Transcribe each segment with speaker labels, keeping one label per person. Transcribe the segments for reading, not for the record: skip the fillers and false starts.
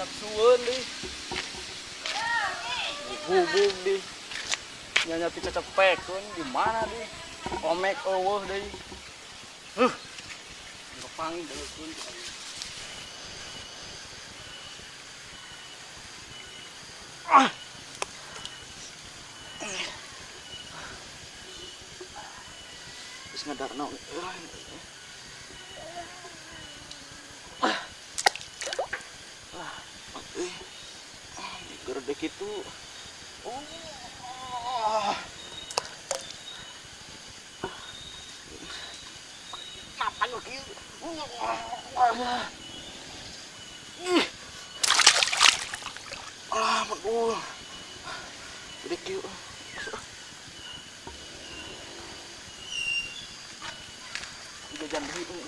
Speaker 1: Nafsueun deui. Hubung deui. Nya ti cecepekeun di mana deui. Komek eueuh deui. Huh. Ngepang deukeun. Ah. Geus ngadarna. Gerdek itu. Oh. Mapan kieu. Ih. Alah, medul. Gede kieu. Jajan deui.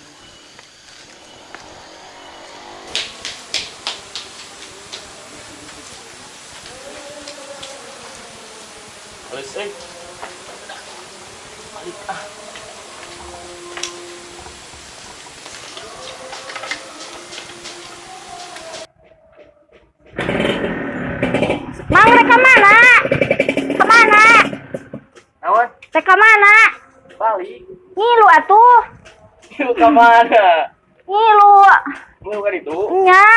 Speaker 1: Halus euy. Balik ah.
Speaker 2: Mang rek ka mana? Kemana?
Speaker 1: Naon?
Speaker 2: Rek ka mana?
Speaker 1: Balik.
Speaker 2: Ngilu atuh.
Speaker 1: Ngilu ka mana?
Speaker 2: Ngilu.
Speaker 1: Ngilu ka ditu?
Speaker 2: Nya.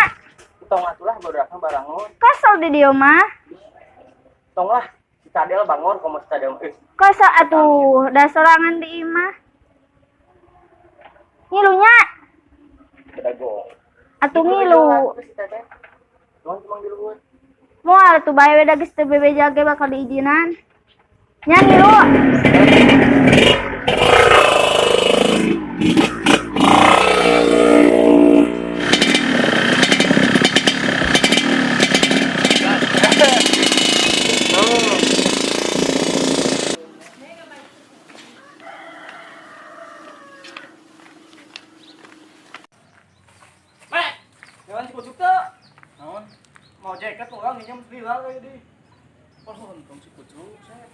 Speaker 1: Tong atulah barudak barangon.
Speaker 2: Kesel di dieu mah.
Speaker 1: Tong lah. Si Cadel bangor komo si Cadel.
Speaker 2: Kesel atuh, da sorangan di imah. Ngilunya.
Speaker 1: Bedagong.
Speaker 2: Atuh ngilu.
Speaker 1: Nuhun cuma di luhur.
Speaker 2: Moal atuh bae we da geus teu bebeja ge bakal diizinan. Nya ngilu.
Speaker 1: Mek, jalan si kucuk teu. Naon? Mau jaket orang nginjem lila kayak di. Oh, untung si kucuk saya.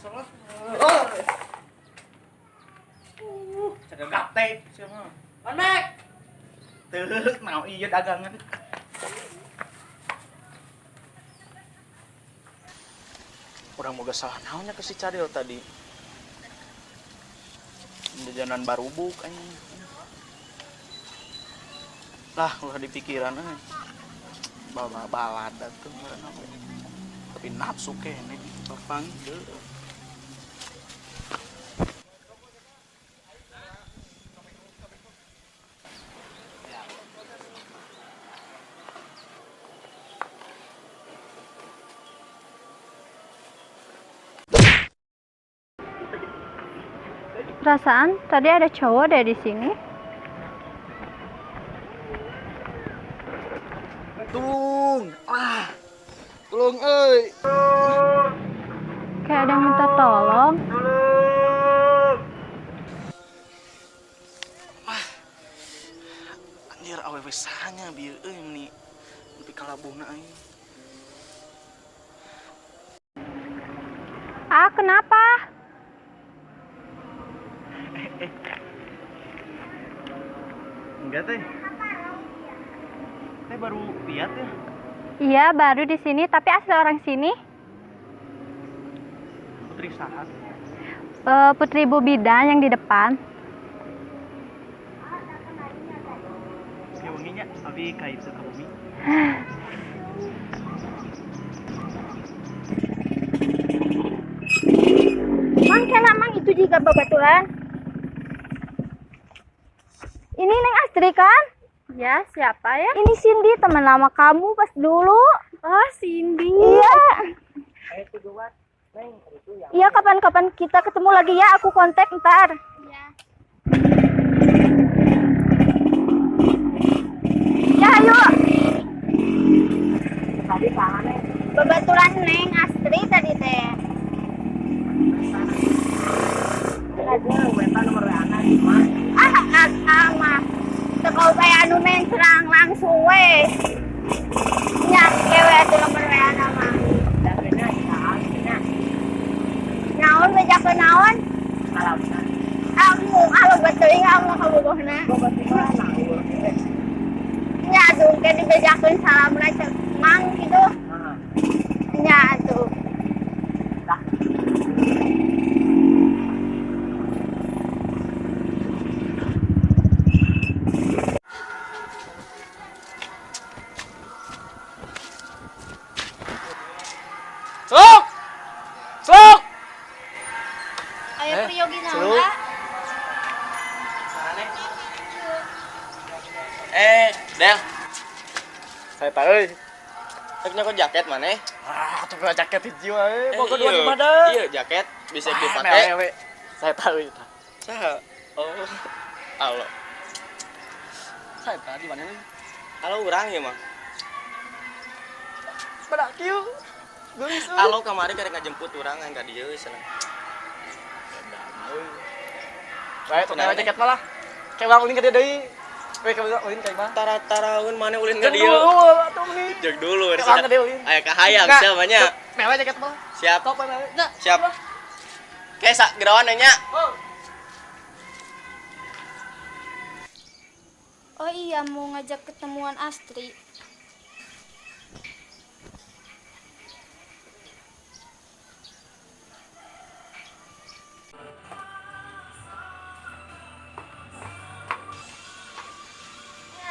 Speaker 1: Salah. Oh. Cadel gapte siapa? Man, Mek. Teu mau ieu dagangan. Urang boga salah naonnya ke si Cadel tadi. Jajanan barubuk anjing. Lah, ulah di pikiran euy. Balad atuh ngaranna. Tapi nafsu keneh bapang deui.
Speaker 2: Perasaan tadi ada cowok deh di sini.
Speaker 1: Tulung, ah, tulung, euy.
Speaker 2: Kayak ada yang minta tolong.
Speaker 1: Tulung. Ah, anjir awewe sahanya bieu euy meni nepi ka labuhna aing.
Speaker 2: Ah, kenapa?
Speaker 1: Enggak teh. Teh baru lihat ya?
Speaker 2: Iya, baru di sini, tapi asli orang sini.
Speaker 1: Putri saha?
Speaker 2: Putri Bu Bidan yang di depan.
Speaker 1: Ya wenginya, abi ka itu ka bumi.
Speaker 2: Mang kena mang itu juga babaturan. Ini Neng Astri kan?
Speaker 3: Ya, siapa ya?
Speaker 2: Ini Cindy, teman lama kamu pas dulu.
Speaker 3: Oh, Cindy.
Speaker 2: Iya. Iya, kapan-kapan kita ketemu lagi ya, aku kontak ntar.
Speaker 3: Iya.
Speaker 2: Ya, ayo. Babaturan Neng Astri tadi teh. Ah, mah. Teu bae anu mencrang langsung we. Nya kewe atuh nomor WA-na mah. Naon bejakeun naon? Aku alo teuing amo kabogohna. Nya atuh ke dibejakeun.
Speaker 1: Saya tahu euy.
Speaker 4: Rek nyokot jaket maneh?
Speaker 1: Ah, tuh jaket hiji wae, boga dua
Speaker 4: Iya.
Speaker 1: di mana?
Speaker 4: Iya, jaket bisa
Speaker 1: Ah,
Speaker 4: dipakai.
Speaker 1: melewe. Saya tahu itu.
Speaker 4: Saha? Oh. Halo.
Speaker 1: Saya tahu di mana nih?
Speaker 4: Halo urang ya mah.
Speaker 1: Pada kieu. Geulis euy.
Speaker 4: Halo kamari karek ngajemput urang yang ka dieu cenah.
Speaker 1: Bae tuh jaket malah. Kayak urang ulin ka dieu deui. We ka ulin ka imah.
Speaker 4: Tara-taraun maneh ulin ka
Speaker 1: Jeung
Speaker 4: dieu.
Speaker 1: dulu atuh meni.
Speaker 4: Jeung dulu
Speaker 1: Urang ka dieu ulin.
Speaker 4: Aya kahayang
Speaker 1: Nah,
Speaker 4: siapa nya?
Speaker 1: Mewah jaket malah.
Speaker 4: Siap.
Speaker 1: Top mewah. Nah,
Speaker 4: Siap. Kayak sak gerawan nya.
Speaker 1: Oh.
Speaker 5: Oh iya, mau ngajak ketemuan Astri.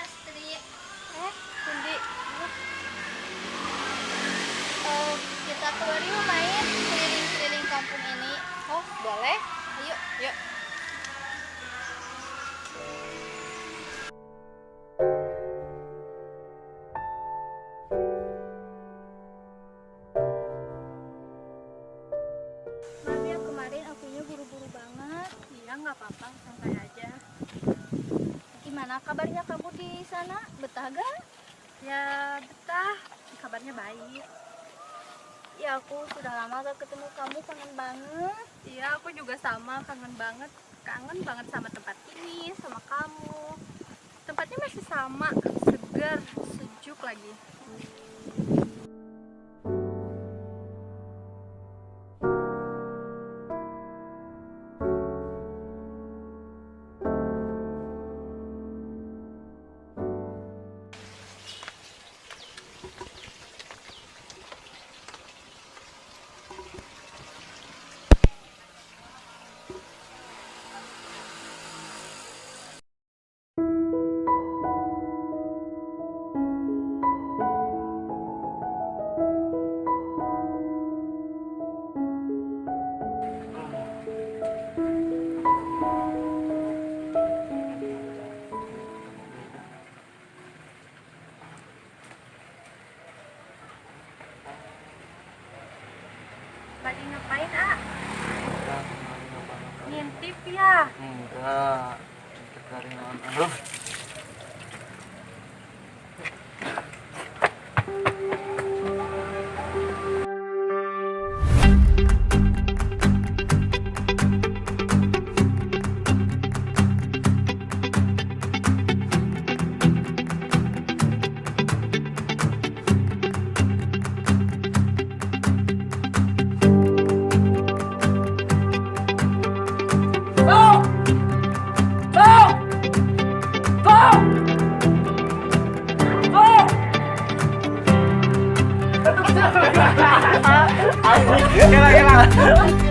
Speaker 5: Astri.
Speaker 3: Cindy.
Speaker 5: Eh, kita keluar yuk main keliling-keliling kampung ini.
Speaker 3: Oh, boleh?
Speaker 5: Ayo.
Speaker 3: Yuk.
Speaker 5: Maaf ya kemarin akunya buru-buru banget.
Speaker 3: Iya, nggak apa-apa, santai aja.
Speaker 5: Gimana kabarnya kamu di sana? Betah gak?
Speaker 3: Ya, betah. Kabarnya baik.
Speaker 5: Ya aku sudah lama gak ketemu kamu, kangen banget.
Speaker 3: Iya, aku juga sama, kangen banget. Kangen banget sama tempat ini, sama kamu. Tempatnya masih sama, segar, sejuk lagi. Lagi ngapain, Ah? Ngintip ya?
Speaker 1: Enggak. Cari naon. Kela kela.